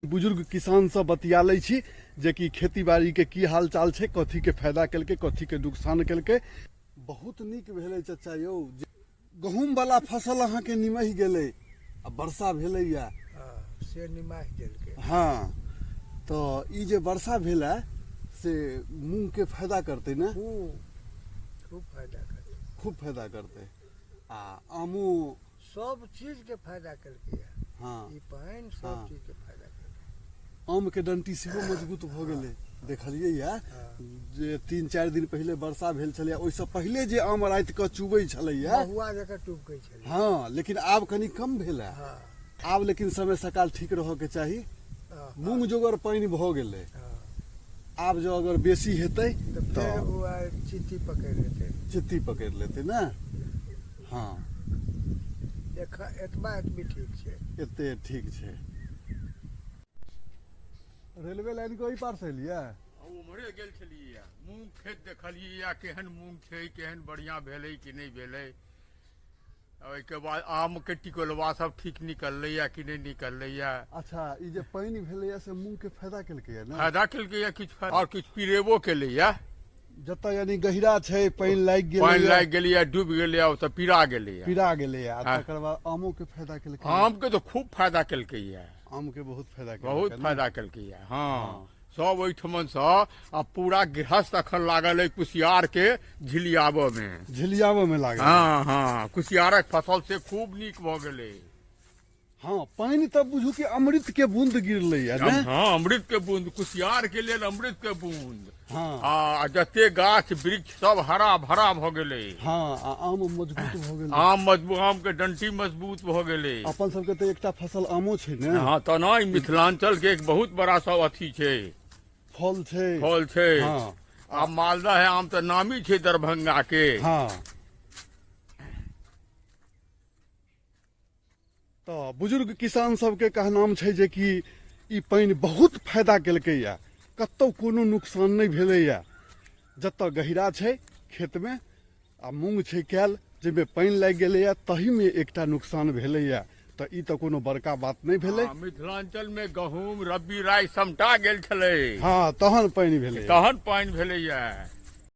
बुजुर्ग किसानसँ बतिया लै छी जेकि खेती बाड़ीके की हाल चाल छै, कथीके फायदा केलकै, कथीके नुकसान केलकै। बहुत नीक भेलै चचा यौ, गहूँम वाला फसल अहाँके निमहि गेलै आ वर्षा भेलैया। हँ, से निमाहि देलकै। हँ, तऽ ई जे वर्षा भेलै से मूँगके फायदा करतै ने? खूब खूब फायदा करतै। खूब फायदा करतै। आ आमो सब चीजके फायदा केलकैया। हँ। ई पानि सब चीजके फायदा केलकै। आमके डंटी सेहो मजबूत भऽ गेलै, देखलियै या जे 3-4 दिन पहिले वर्षा भेल छलैया, ओहिसँ पहिले जे आम राति कऽ चुबै छलैया, महुआ जकाँ टुबकै छलै। हँ, लेकिन आब कनि कम भेलै। आब लेकिन समय सकाल ठीक रहऽके चाही। मूँग जोगर पानि भऽ गेलै, आब जँ अगर बेसी हेतै तऽ ओ चित्ती पकड़ि लेतै। चित्ती पकड़ि लेतै ने। हँ, एतबा एतबी ठीक छै, एते ठीक छै। रेलवे लाइन के ओहि पार से एलियै? उम्हरे गेल छलियै, मूँग खेत देखलियै, केहन मूँग छै, केहन बढ़िआँ भेलै कि नहि भेलै। ओहिके बाद आमके टिकोलबा सब ठीक निकललैया कि नहि निकललैया। अच्छा, ई जे पानि भेलैया से मूँगके फायदा केलकैया ने? फायदा केलकैया किछु, आओर किछु पिरेबो केलैया। जतऽ यानी गहिरा छै, पानि लागि गेलै, पानि लागि गेलैया, डूबि गेलैया, ओतऽ पीरा गेलैया। पीरा गेलैया। आ तकर बाद आमो के फायदा केलकै? आमके तऽ खूब फायदा केलकैया। आमके बहुत फायदा? बहुत फायदा केलकैया। हँ, सब ओहिठमनसँ आ पूरा गृहस्थ अखन लागल अइ कुसियारके झिलियाबऽ मे। झिलियाबऽ मे लागल? हँ हँ, कुसियारक फसल से खूब नीक भऽ गेलै। हँ, पानि तऽ बुझू कि अमृत के बूंद गिरलैया ने? हँ, अमृत के बूंद, कुसियार के लेल अमृत के बूंद। हँ। आ जते गाछ वृक्ष सब हरा भरा भऽ गेलै। हँ, आ आम मजबूत भऽ गेलै। आम मजबूत, आम के डंटी मजबूत भऽ गेलै। अपन सबके तऽ एकटा फसल आमो छै ने? हँ, तऽ नहि, मिथिलांचल के एक बहुत बड़ा सब अथी छै, फल छै, फल छै। हँ। आ मालदह है आम तऽ नामी छै दरभंगा के। हँ, तऽ बुजुर्ग किसान सबके कहनाम छै जे कि ई पानि बहुत फायदा केलकैया, कतौ कोनो नुकसान नहि भेलैया। जतऽ गहिरा छै खेतमे आ मूँग छै कयल, जाहिमे पानि लागि गेलैया, तहीमे एकटा नुकसान भेलैया, तऽ ई तऽ कोनो बड़का बात नहि भेलै। मिथिलांचल मे गहूम रब्बी राइ समटा गेल छलै। हँ, तहन पानि भेलै। तहन पानि भेलैया।